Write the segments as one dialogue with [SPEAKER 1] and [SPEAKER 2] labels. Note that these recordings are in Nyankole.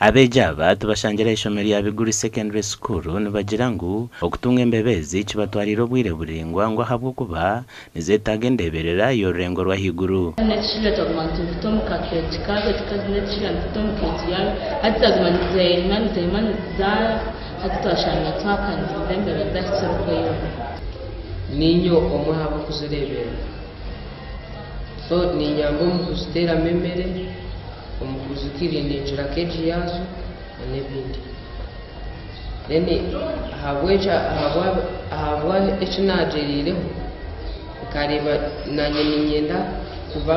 [SPEAKER 1] Abeegi aba tubashangire ah'eishomero rya Biguri Secondary School nibagira ngu okutunga embeba ezi kibatwariire obwire buraingwa ngu ahabw'okuba nizetaaga endeeberera y'orurengo rw'ahaiguru.
[SPEAKER 2] N'ekishuja twaguma nitugita omu ka cage kaazo ekikazi n'ekishuja nituta omu cage yaayo hati zaguma nizehima nizehima nizizaara hati twashanga twakanyisize embeba zahikire okweyonka.
[SPEAKER 3] Niinye omwe aha b'okuzireeberera. So niinyamba omu kuziteeramu emere, omu kuzikiriiningira keegi yaazo n'ebindi. Then ahabw'ekyo ahabwa eki naagyereireho nkareeba naanye niinyenda kuba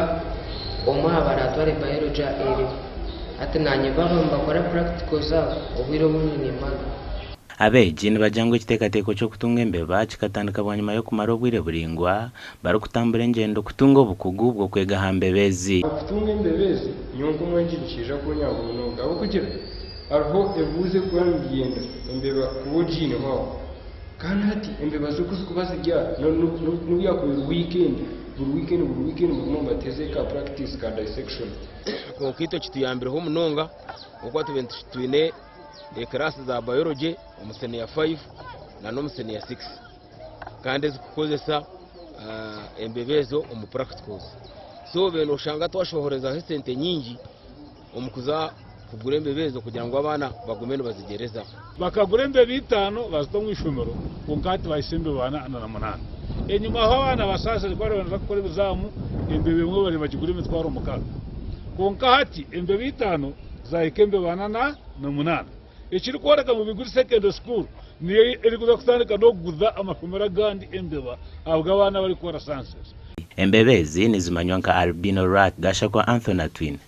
[SPEAKER 3] omwe aha baraatware biology aha A-level. Hati naanye baaba nibakora practical zaabo, obwire obumwe nimba ndiho.
[SPEAKER 1] Abeegi nibagira ngu ekiteekateeko ky'okutunga embeba kikatandika bwanyima y'okumara obwire buraingwa barikutambura engyendo kutunga obukugu bw'okwega aha mbeba ezi.
[SPEAKER 4] Okutunga embeba ezi nyowe nk'omwegi nikiija kunyamba munonga ahabw'okugira hariho ebibuuzo ebikuba nibyenda embeba kuba ogiineho aho kandi hati embeba zo kuzikuba ziri aha n'obu yaakuba eri wiikendi buri wiikendi buri wiikendi nibaguma nibateeza ka practice ka dissection.
[SPEAKER 5] Kwonka itwe kituyambireho munonga ahabw'okuba tubaire twine ekiraasi za biology omu senior 5 n'omu senior 6 kandi ezikukozesa embeba ezo omu practicals. So obaire noshanga twashohorezaho esente nyingi omu kuza kugura embeba ezo kugira ngu abaana bagume nibazigyerezaho.
[SPEAKER 6] Bakagura embeba itaano bazita omu ishomero kwonka hati bahitsya embeba 48. Enyima aho abaana basaasire ku bariba nibaza kukora ebizaamu embeba emwe bariyo nibagigura emitwaro 6. Kwonka hati embeba itaano zahika embeba 48. Ekirikworeka ngu Biguri Secondary School niyo erikuza kutandika n'okuguza amashomero agandi embeba ahabw'abaana abarikukora sciences.
[SPEAKER 1] Embeba ezi nizimanywa nka Albino Rat, Gashakwa Anthony Atwine.